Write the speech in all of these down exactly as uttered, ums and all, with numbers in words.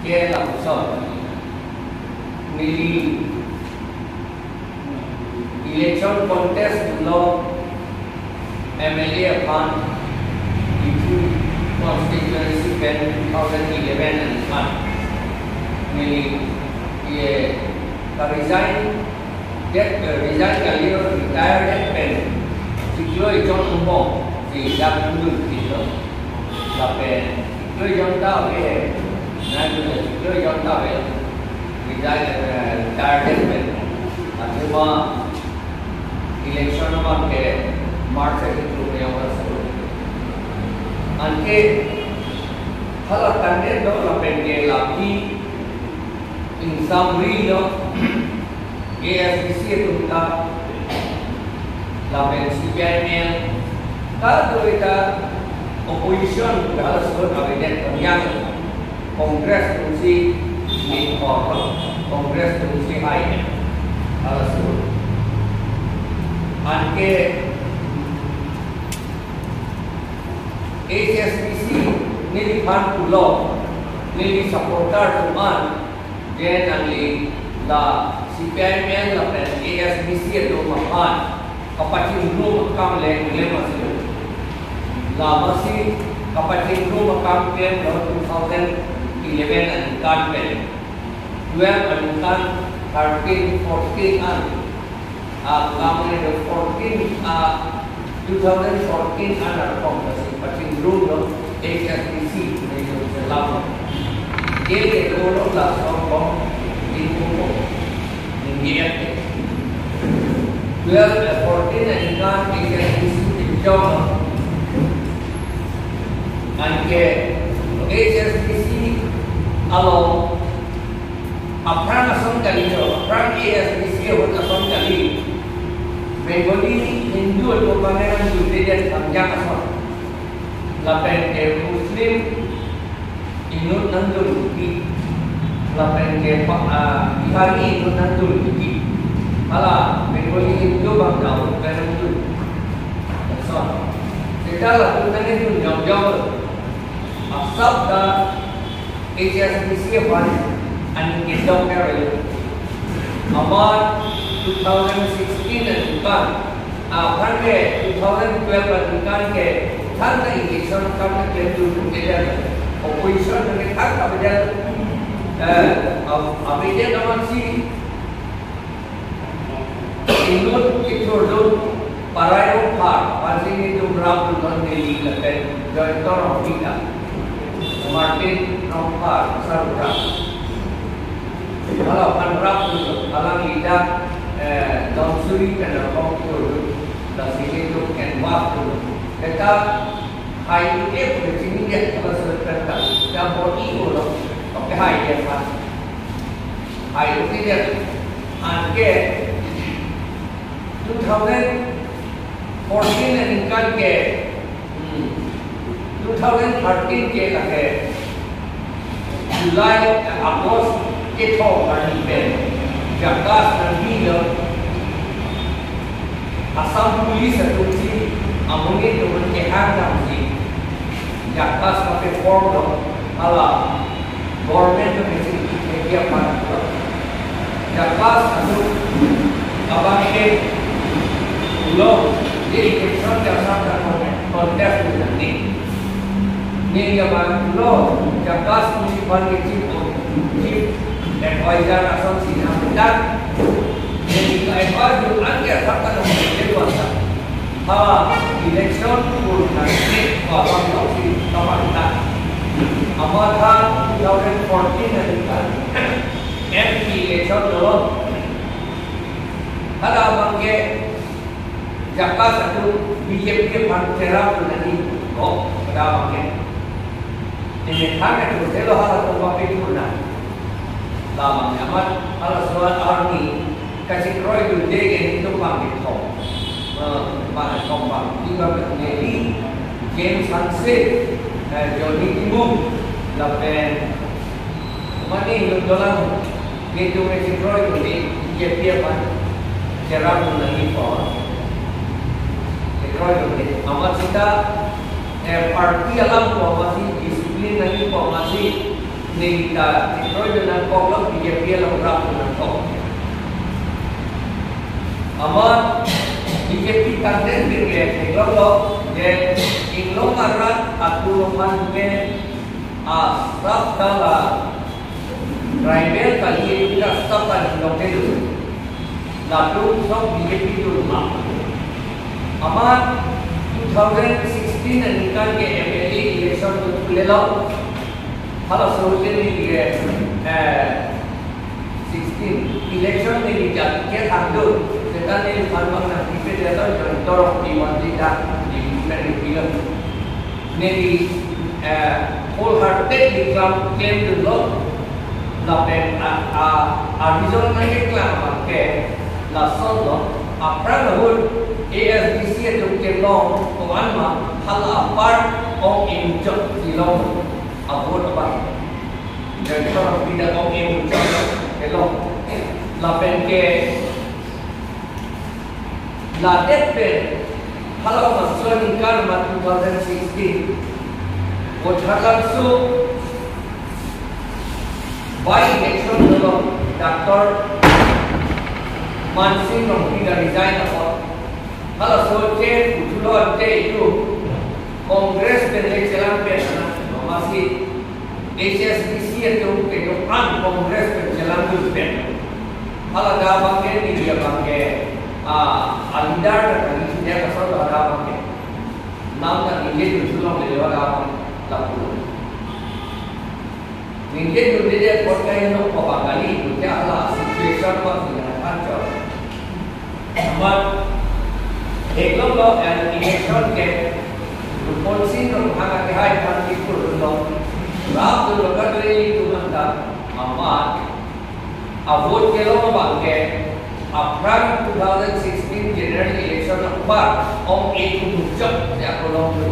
Ke lapuson neli election contest lo M L A aphan Diphu constituency pen two thousand eleven aningkan neli ye ka resign det, eh, resign kali, retire det pen chiklo jon angbong si dak dun pilo. Lapen chiklo jon ta ave, na dun chiklo jon ta ave. Resign, eh, retire det pen athema election abang ke March a chiklo jon angbong. Anke hala kandet do lapen ke lapi ingsam ri lo, A S D C atum ta, lapen C P I M L ta, do ta opposition ta laso avedet kanyang, Congress atum si ni or Congress atum si hai ta laso. Anke H S D C neliphan pulo, neli supporter atum an, je nangli la C P I M L lapen A S D C atum aphan kapachingrum akam le neli masi. La masi kapachingrum akam ke two thousand eleven aningkan pen, twelve aningkan, thirteen, fourteen an, ah, lamre fourteen, ah, two thousand fourteen an arkom si pachingrum lo H S D C ni lo selam. Ke ke lo lo la so ko di ko ko. Ni ni ya ke. Twelve, eh, fourteen aningkan H S D C pinjong lo. Anke H S D C along aphrang ason kali lo, aphrang A S D C ahut ason kali. Bengali Hindu atum aphan nangdundedet kanyang ason. Lapen ke Muslim inut nangdun titi. Lapen ke pa-, ah, Bihari inut nangdun titi. Hala Bengali Hindu abang ta ahut pen nangdun. Ason. Seta latum nangdun jongjong. Asap ta H S D C aphan aning kedok kar lo. Amat two thousand sixteen aningkan, ah, aphan ke two thousand twelve aningkan ke than ta election akam ke tu tu ke dan opposition ke than ta bedal, eh, ab-, abedet amat si inut kethurdun Parai Rongphar, aphan si nelitum rapdun, Delhi lapen Joyanta Rongpi ta, Martin Rongphar, Sarura. Hala aphan rapdun, alangli dak, eh, Donsuri pen arkom kethurdun, lasi nelitum canvass dun. Beta hai ide pura chini dia, kalau surat kata, dia body ulo, oke, hai dia pas. Hai ide dia, anke two thousand fourteen aningkan ke, hmm, two thousand thirteen ke lake July, August kethom arni pen JACAS nangbi lo, Assam Police atum si amonit atum kehang damsi JACAS kape-form lo, hala government atum si kedia pan lo. JACAS atum abang ke pulo, di election JACAS ta contest nangji. Neli abang pulo, JACAS municipal ke chief, chief advisor ason si nangdak. Neli ka-advise dun anke asap ta nang ke kuasa. Ha, election purna ke kuasa si kapan ta. Amat ha two thousand fourteen aningkan M P election lo. Hala abang ke JACAS atum B J P aphan cherapdun nangji ko, hala abang ke. Ini thang itu selo hala atum papi purna. La abang ke amat hala surat arni kachekroidunde ke nelitum bang kethom. Eh, bang kethom bang. Di bang ke neli, James Hanse, eh, Johnny Timung, lapen mane inut dolang, nelitum kachekroidunde, B J P aphan cherapdun nangji pu. Chekroidunde. Amat seta, eh, party alam pu amatsi, discipline nangji pu amatsi, Neli ta chikroidun nangkoklo, B J P along rapdun nangkok. Amat B J P tangdet pen ke theklonglo je inglong arat atum aphan ke asap ta la tribal kali ta asap ta inglong kedo. Latum sok B J P atum ma. Amat two thousand sixteen aningkan ke M L A election atum pulelo. Halaso neli ke, eh, sixteen election neli jat ke thangdun. Seta neliphan bang nangpipe dia to Jayanta Rongpi mantri dak development neli pilo. Neli, eh, wholeheartedly claim, claimdunlo. Lapen a, a, a result nangkeklang abang ke lasonlo. Aphrang ahut A S D C atum kelong ko-an ma, hala apar Ong Emuchot kelong avote abang. Jayanta Rongpi dak Ong Emuchot kelong. Lapen ke ladet pen hala masa aningkan ma two thousand sixteen Vothatlangso by-election along Doctor Mansing Rongpi ta resign apot, halaso che puthulo ante itu Congress pen le chelang pen na, masi H S D C atum kedo-an Congress pen chelangdun pen. Hala abang ke neli abang ke, ah, a leader ta kali sudah kasar hala abang ke. Nam ta ningjedun sulonglelo hala abang lapu. Ningjedunde apot ke no ko Bengali itu ke hala situation abang sina kanchot. Amat theklonglo an election ke Rupon Sing Ronghang ke hai pan kikur lo. Rapdunlo kadri itu mantap. Amat avote kelong abang ke aphrang two thousand sixteen general election apar Ong Emuchot ya kolong tu.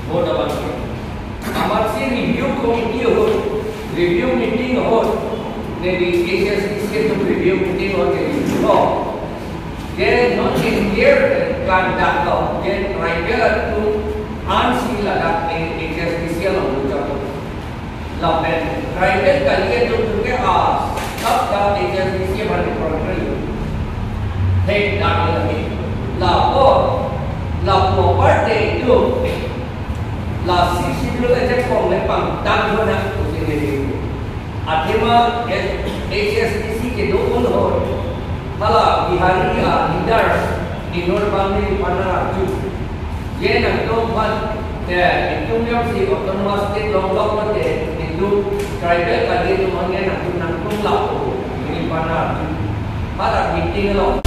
Vote abang ke. Amatsi review committee ahut, review meeting ahut, neli H S D C atum review meeting ahut neli, oh, je non clear conduct lo, je tribal atum ansi ladak H S D C along muchot. Lapen tribal kali atum ke asap ta H S D C aphan control. Thekdak lagi. Lapu, lapu party itu la Sixth Schedule ajakong le pangtang hona pusi neli. Athema H S D C kedo-an ahut, hala Bihari a leaders inut abang neliphan arju. Je nangtum aphan, eh, itum jongsi autonomous state longlok mate, itum tribal kali atum aphan nangtum nangtum lapu, neliphan arju. Hala meeting along